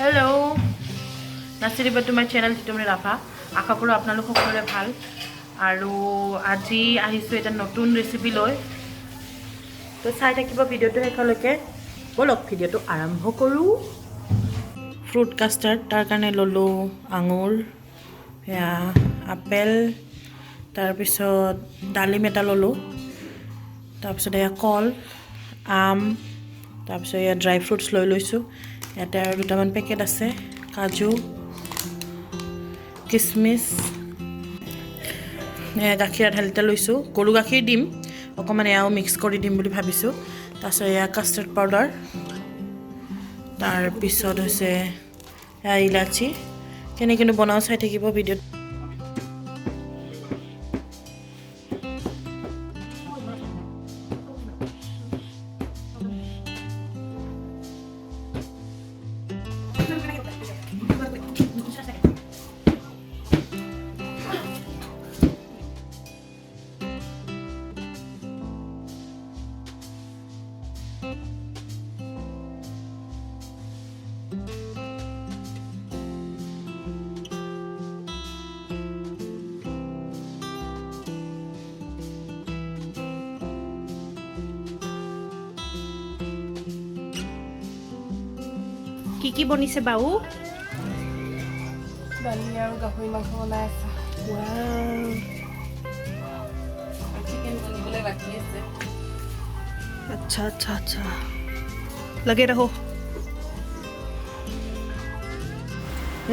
Hello' নাচিৰিবা তোমাৰ channel Jitumoni Rabha. আশা কৰোঁ আপোনালোক সকলোৰে ভাল। আৰু আজি আহিছোঁ এটা নতুন ৰেচিপি লৈ, তো চাই থাকিব ভিডিঅ'টো শেষলৈকে। ব'লক, ভিডিঅ'টো আৰম্ভ কৰোঁ। ফ্ৰুট কাষ্টাৰ্ড, তাৰ কাৰণে ল'লোঁ আঙুৰ, এয়া আপেল, তাৰপিছত ডালিম এটা ল'লোঁ, তাৰপিছত এয়া কল, আম, তাৰপিছত এয়া ড্ৰাই ফ্ৰুটছ লৈ লৈছোঁ। ইয়াতে আৰু দুটামান পেকেট আছে, কাজু, কিচমিচ। এয়া গাখীৰ 0.5 লিটাৰ লৈছোঁ, গৰু গাখীৰ দিম অকণমান, এয়াও মিক্স কৰি দিম বুলি ভাবিছোঁ। তাৰপিছত এয়া কাষ্টাৰ্ড পাউডাৰ, তাৰপিছত হৈছে এয়া ইলাচি। কেনেকৈনো বনাওঁ চাই থাকিব ভিডিঅ'ত। কি কি বনিছে বাবু? দালি আৰু গাহৰি মাংস বনাই আছে। চিকেন বনিবলৈ বাকী আছে। अच्छा अच्छा अच्छा, लगे रहो।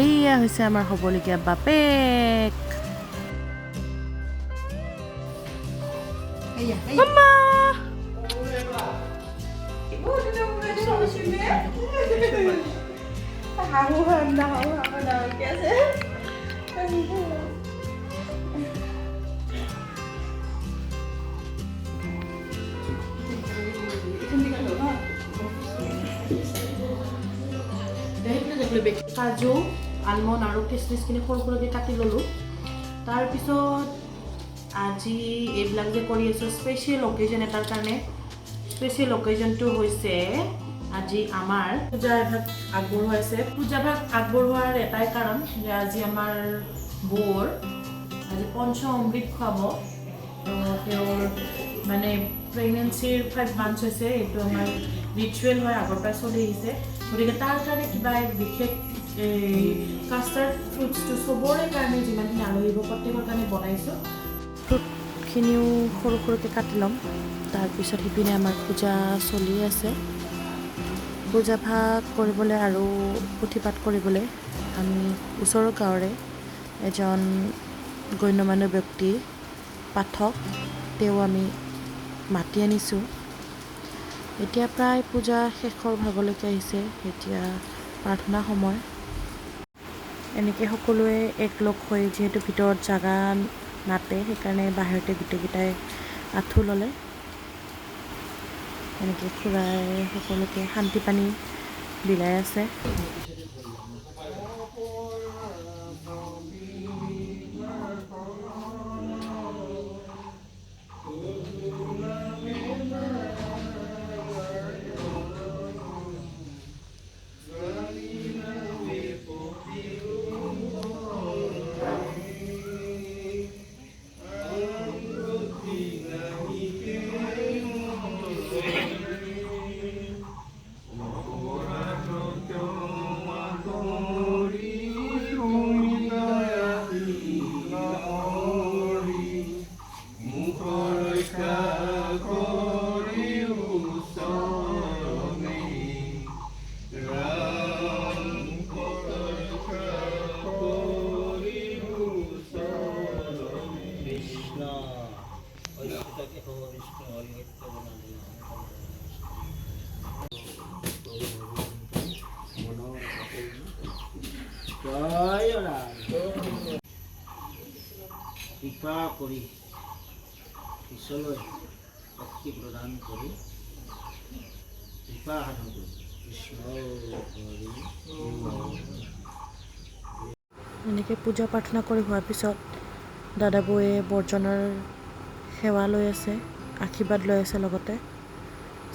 এইয়া হৈছে আমাৰ হ'বলগীয়া বাপেক। मम्मा। কাজু, আলমণ্ড আৰু কিচমিচখিনি সৰু সৰুকৈ কাটি ল'লোঁ। তাৰপিছত আজি এইবিলাক যে কৰি আছোঁ, স্পেচিয়েল অকেজন এটাৰ কাৰণে। স্পেচিয়েল অকেজনটো হৈছে আজি আমাৰ পূজা এভাগ আগবঢ়োৱাইছে। পূজা ভাগ আগবঢ়োৱাৰ এটাই কাৰণ যে আজি আমাৰ বৌৰ আজি পঞ্চ অমৃত খুৱাব। তো তেওঁৰ মানে প্ৰেগনেঞ্চিৰ 5 মান্থছ হৈছে। এইটো আমাৰ ৰিচুৱেল হয়, আগৰ পৰাই চলি আহিছে। গতিকে তাৰ কাৰণে কিবা এক বিশেষ এই কাষ্টাৰ্ড ফ্ৰুটছটো চবৰে কাৰণে, যিমানখিনি আলহী আহিব প্ৰত্যেকৰ কাৰণে বনাইছোঁ। ফ্ৰুটখিনিও সৰু সৰুকৈ কাটি ল'ম। তাৰপিছত সিপিনে আমাৰ পূজা চলি আছে। পূজা ভাগ কৰিবলৈ আৰু পুথি পাঠ কৰিবলৈ আমি ওচৰৰ গাঁৱৰে এজন গণ্যমান্য ব্যক্তি, পাঠক, তেওঁ আমি মাতি আনিছোঁ। এতিয়া প্ৰায় পূজা শেষৰ ভাগলৈকে আহিছে। এতিয়া প্ৰাৰ্থনা সময়। এনেকৈ সকলোৱে একলগ হৈ, যিহেতু ভিতৰত জাগা নাটে, সেইকাৰণে বাহিৰতে গোটেইকেইটাই আঁঠু ল'লে। এনেকৈ খুৰাই সকলোকে শান্তি পানী বিলাই আছে। কৃষ্ণ কেশৱ বিষ্ণু হৰি সত্য। জয় ৰাম। কৃপা কৰি পিছলৈ শক্তি প্ৰদান কৰি কৃপা সাধন কৰি। কৃষ্ণ হৰি। এনেকৈ পূজা প্ৰাৰ্থনা কৰি হোৱাৰ পিছত দাদা বৌয়ে বৰ্জনৰ সেৱা লৈ আছে, আশীৰ্বাদ লৈ আছে লগতে,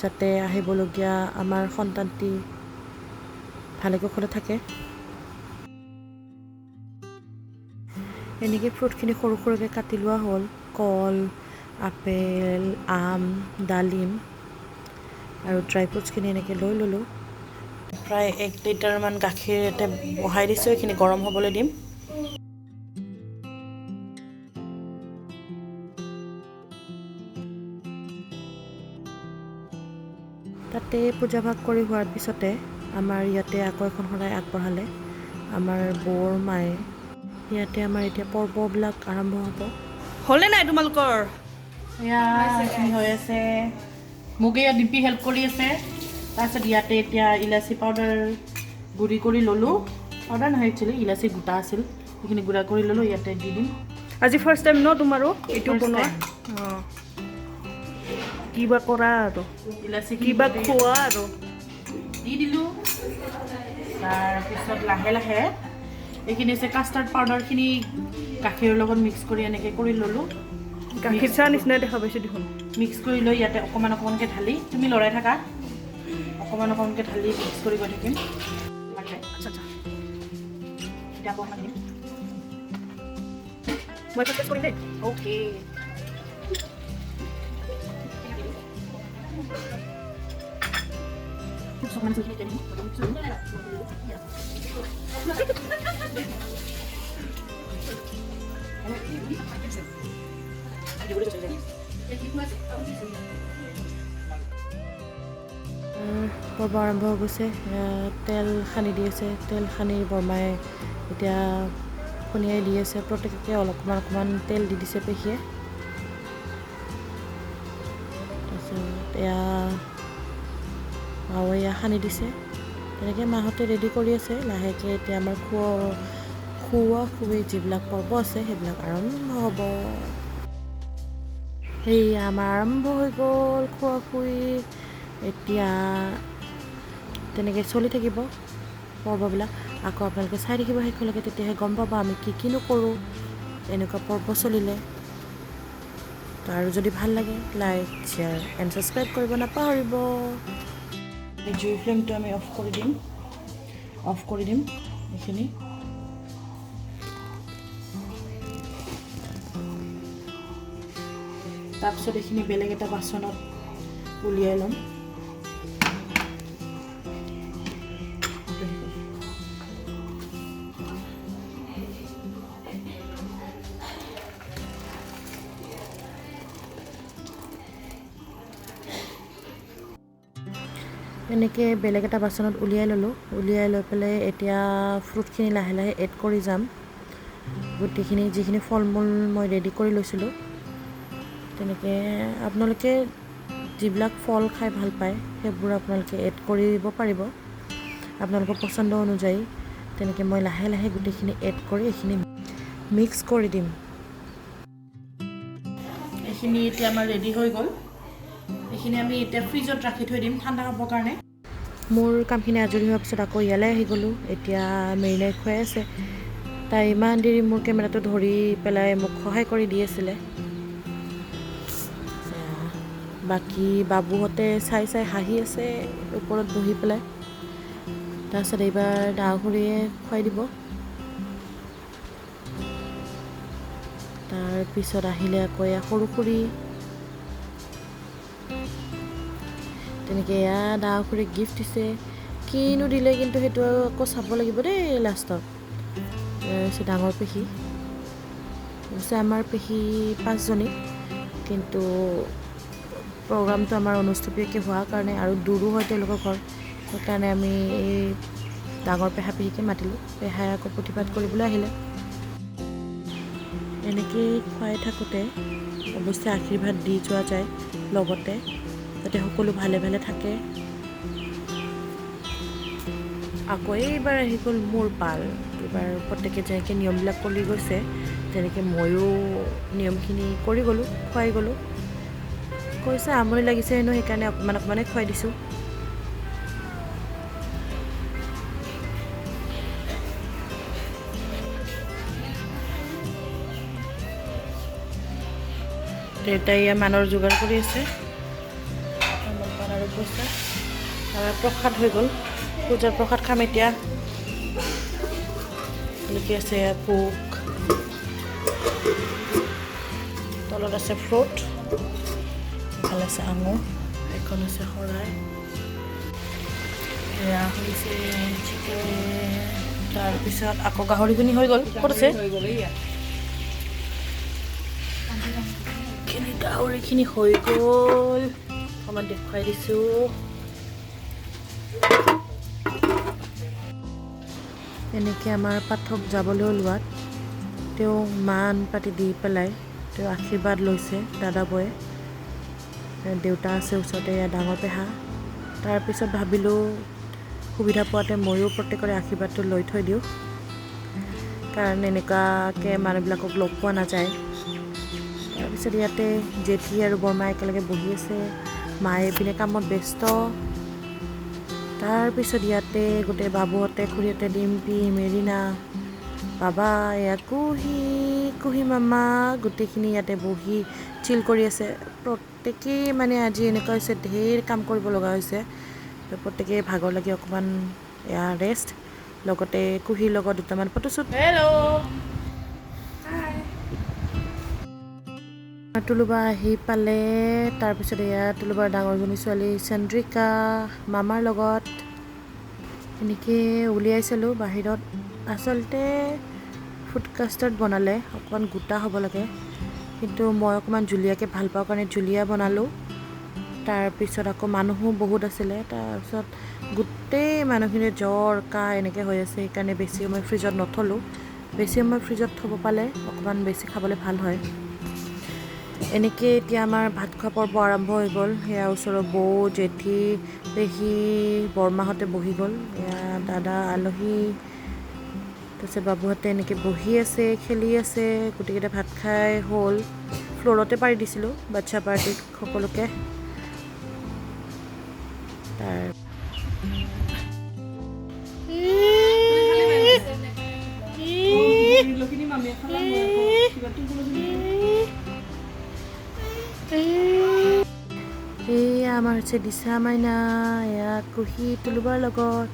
যাতে আহিবলগীয়া আমাৰ সন্তানটি ভালে কুশলে থাকে। এনেকৈ ফ্ৰুটখিনি সৰু সৰুকৈ কাটি লোৱা হ'ল, কল, আপেল, আম, ডালিম আৰু ড্ৰাই ফ্ৰুটছখিনি এনেকৈ লৈ ল'লোঁ। প্ৰায় 1 লিটাৰমান গাখীৰ ইয়াতে বহাই দিছোঁ, এইখিনি গৰম হ'বলৈ দিম। তাতে পূজা ভাগ কৰি হোৱাৰ পিছতে আমাৰ ইয়াতে আকৌ এখন শৰাই আগবঢ়ালে আমাৰ বৌৰ মায়ে। ইয়াতে আমাৰ এতিয়া পৰ্ববিলাক আৰম্ভ হ'ব। হ'লে নাই তোমালোকৰ? হৈ আছে, মোক এয়া ডিম্পি হেল্প কৰি আছে। তাৰপিছত ইয়াতে এতিয়া ইলাচি পাউডাৰ গুড়ি কৰি ল'লোঁ, পাউডাৰ নহয় একচুৱেলি ইলাচি গোটা আছিল, সেইখিনি গুড়া কৰি ল'লোঁ, ইয়াতে দি দিম। আজি ফাৰ্ষ্ট টাইম ন তোমাৰো এইটো বনোৱা? অঁ, কিবা কৰা আৰু ইলাচি কিবা খোৱা আৰু দি দিলোঁ। তাৰপিছত লাহে লাহে এইখিনি হৈছে কাষ্টাৰ্ড পাউডাৰখিনি গাখীৰৰ লগত মিক্স কৰি এনেকৈ কৰি ল'লোঁ। গাখীৰ চাহ নিচিনাই দেখা পাইছোঁ দেখোন। মিক্স কৰি লৈ ইয়াতে অকণমান অকণমানকৈ ঢালি, তুমি লৰাই থাকা, অকণমান অকণমানকৈ ঢালি মিক্স কৰি গৈ থাকিম। আচ্ছা আচ্ছা, এতিয়া আকৌ অকণমান দিম। মই প্ৰেক্টিছ কৰিম দেই। অ'কে। পৰ্ব আৰম্ভ হৈ গৈছে। তেল সানি দি আছে, তেল সানি বৰমাই এতিয়া ফণিয়াই দি আছে। প্ৰত্যেককে অলপমান অকণমান তেল দি দিছে পেহীয়ে। তাৰপিছত এয়া মাও এয়া সানি দিছে। তেনেকৈ মাহঁতে ৰেডি কৰি আছে। লাহেকৈ এতিয়া আমাৰ খোৱা খুৱি যিবিলাক পৰ্ব আছে সেইবিলাক আৰম্ভ হ'ব। সেয়া আমাৰ আৰম্ভ হৈ গ'ল খোৱা খুৱি। এতিয়া তেনেকৈ চলি থাকিব পৰ্ববিলাক। আকৌ আপোনালোকে চাই থাকিব শেষলৈকে, তেতিয়াহে গম পাব আমি কি কিনো কৰোঁ এনেকুৱা পৰ্ব চলিলে। তো আৰু যদি ভাল লাগে লাইক, শ্বেয়াৰ এণ্ড ছাবস্ক্ৰাইব কৰিব নাপাহৰিব। জুই ফ্লেমটো আমি অফ কৰি দিম, অফ কৰি দিম এইখিনি। তাৰপিছত এইখিনি বেলেগ এটা বাচনত উলিয়াই ল'ম। এনেকৈ বেলেগ এটা বাচনত উলিয়াই ল'লোঁ। উলিয়াই লৈ পেলাই এতিয়া ফ্ৰুটখিনি লাহে লাহে এড কৰি যাম। গোটেইখিনি যিখিনি ফল মূল মই ৰেডি কৰি লৈছিলোঁ, তেনেকৈ আপোনালোকে যিবিলাক ফল খাই ভাল পায় সেইবোৰ আপোনালোকে এড কৰিব পাৰিব আপোনালোকৰ পচন্দ অনুযায়ী। তেনেকৈ মই লাহে লাহে গোটেইখিনি এড কৰি এইখিনি মিক্স কৰি দিম। এইখিনি এতিয়া আমাৰ ৰেডি হৈ গ'ল। এইখিনি আমি এতিয়া ফ্ৰিজত ৰাখি থৈ দিম ঠাণ্ডা হ'বৰ কাৰণে। মোৰ কামখিনি আজৰি হোৱাৰ পিছত আকৌ ইয়ালৈ আহি গ'লোঁ। এতিয়া মেৰিনাই খুৱাই আছে, তাই ইমান দেৰি মোৰ কেমেৰাটো ধৰি পেলাই মোক সহায় কৰি দি আছিলে। বাকী বাবুহঁতে চাই চাই হাঁহি আছে ওপৰত বহি পেলাই। তাৰপিছত এইবাৰ ডাঙৰীয়ে খুৱাই দিব। তাৰপিছত আহিলে আকৌ এয়া সৰু খুৰী, তেনেকৈ এয়া ডাঙৰ খুৰীক গিফ্ট দিছে। কিনো দিলে কিন্তু সেইটো আকৌ চাব লাগিব দেই লাষ্টত। হৈছে ডাঙৰ পেহী, অৱশ্যে আমাৰ পেহী 5জনী, কিন্তু প্ৰগ্ৰামটো আমাৰ অনুষ্ঠুপীয়াকৈ হোৱাৰ কাৰণে আৰু দূৰো হয় তেওঁলোকৰ ঘৰ, সেইকাৰণে আমি এই ডাঙৰ পেহা পেহীকে মাতিলোঁ। পেহাই আকৌ প্ৰতিবাদ কৰিবলৈ আহিলে। এনেকেই খুৱাই থাকোঁতে অৱশ্যে আশীৰ্বাদ দি যোৱা যায় লগতে, যাতে সকলো ভালে ভালে থাকে। আকৌ এইবাৰ আহি গ'ল মোৰ পাল। এইবাৰ প্ৰত্যেকে যেনেকৈ নিয়মবিলাক কৰি গৈছে তেনেকৈ ময়ো নিয়মখিনি কৰি গ'লোঁ, খুৱাই গ'লোঁ। কৈছে আমনি লাগিছে হেনো, সেইকাৰণে অকণমান অকণমানে খুৱাই দিছোঁ। দেউতাই ইয়াৰ মানৰ যোগাৰ কৰি আছে, তামোল পাণ আৰু পইচা। প্ৰসাদ হৈ গ'ল। পূজাৰ প্ৰসাদ খাম এতিয়া। লিখি আছে পোক, তলত আছে ফ্ৰুট, এফালে আছে আঙুৰ, এখন আছে শৰাই। এয়া হৈছে চিকেন। তাৰপিছত আকৌ গাহৰিখিনি হৈ গ'ল। ক'ত আছে গাহৰিখিনি? হৈ গ'ল, অকণমান দেখুৱাই দিছোঁ। এনেকৈ আমাৰ পাঠক যাবলৈ ওলোৱাত তেওঁ মান পাতি দি পেলাই তেওঁ আশীৰ্বাদ লৈছে দাদা বৌয়ে। দেউতা আছে ওচৰতে, এয়া ডাঙৰ পেহা। তাৰপিছত ভাবিলোঁ সুবিধা পোৱাতে ময়ো প্ৰত্যেকৰে আশীৰ্বাদটো লৈ থৈ দিওঁ, কাৰণ এনেকুৱাকৈ মানুহবিলাকক লগ পোৱা নাযায়। তাৰপিছত ইয়াতে জেঠী আৰু বৰমা একেলগে বহি আছে, মায়ে এইপিনে কামত ব্যস্ত। তাৰপিছত ইয়াতে গোটেই বাবুহঁতে, খুৰীহঁতে, ডিম্পী, মেৰিনা, বাবা, এয়া কুহি, কুহি মামা, গোটেইখিনি ইয়াতে বহি চিল কৰি আছে। প্ৰত্যেকেই মানে আজি এনেকুৱা হৈছে, ঢেৰ কাম কৰিব লগা হৈছে, প্ৰত্যেকেই ভাগৰ লাগি অকণমান এয়া ৰেষ্ট, লগতে কুহিৰ লগত দুটামান ফটোশ্বুট। হেল্ল' তুলুবা আহি পালে। তাৰপিছত এয়া তুলুবাৰ ডাঙৰজনী ছোৱালী চন্দ্ৰিকা মামাৰ লগত এনেকৈ উলিয়াইছিলোঁ বাহিৰত। আচলতে ফুড কাষ্টাৰ্ড বনালে অকণমান গোটা হ'ব লাগে, কিন্তু মই অকণমান জুলীয়াকৈ ভাল পাওঁ কাৰণে জুলীয়া বনালোঁ। তাৰপিছত আকৌ মানুহো বহুত আছিলে, তাৰপিছত গোটেই মানুহখিনি জ্বৰ কাহ এনেকৈ হৈ আছে, সেইকাৰণে বেছি সময় ফ্ৰিজত নথলোঁ। বেছি সময় ফ্ৰিজত থ'ব পালে অকণমান বেছি খাবলৈ ভাল হয়। এনেকৈ এতিয়া আমাৰ ভাত খোৱা পৰ্ব আৰম্ভ হৈ গ'ল। সেয়া ওচৰৰ বৌ, জেঠী, পেহী, বৰমাহঁতে বহি গ'ল। এয়া দাদা, আলহী, তাৰপিছত বাবুহঁতে এনেকৈ বহি আছে, খেলি আছে। গোটেইকেইটা ভাত খাই হ'ল। ফ্ল'ৰতে পাৰি দিছিলোঁ বাচ্ছা পাৰ্টিক সকলোকে। তাৰ এইয়া আমাৰ হৈছে দিশা মাইনা, এয়া কুহি তুলুবাৰ লগত।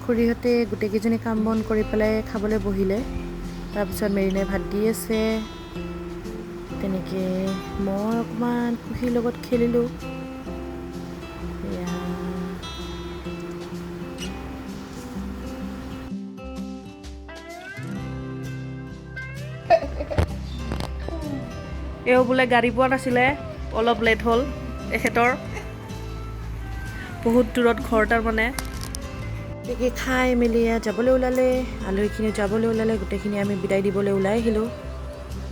খুৰীহঁতে গোটেইকেইজনী কাম বন কৰি পেলাই খাবলৈ বহিলে। তাৰপিছত মেৰিনাই ভাত দি আছে। তেনেকৈ মই অকণমান কুহিৰ লগত খেলিলোঁ। এয়া এওঁ বোলে গাড়ী পোৱা নাছিলে, অলপ লেট হ'ল এখেতৰ, বহুত দূৰত ঘৰ তাৰমানে। তেনেকৈ খাই মেলি যাবলৈ ওলালে, আলহীখিনি যাবলৈ ওলালে, গোটেইখিনি আমি বিদায় দিবলৈ ওলাই আহিলোঁ।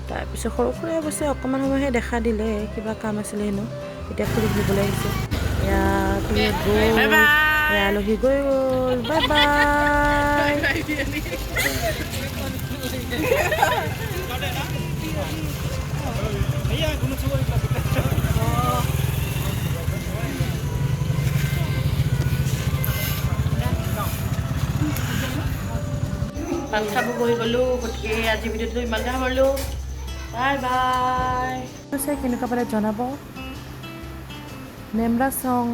তাৰপিছত সৰু সুৰা অৱশ্যে অকণমান সময়হে দেখা দিলে, কিবা কাম আছিলে হেনো। এতিয়া খুৰী দিবলৈ আহিছে। এয়া খুৰী গ'ল, এয়া আলহী গৈ গ'ল, বাই বাই। ভাত খাব বহি গ'লোঁ, গতিকে আজি ভিডিঅ'টো ইমানতে সামৰিলোঁ। Bye bye. চাই কেনেকুৱা পালে জনাব। নেমৰা চং।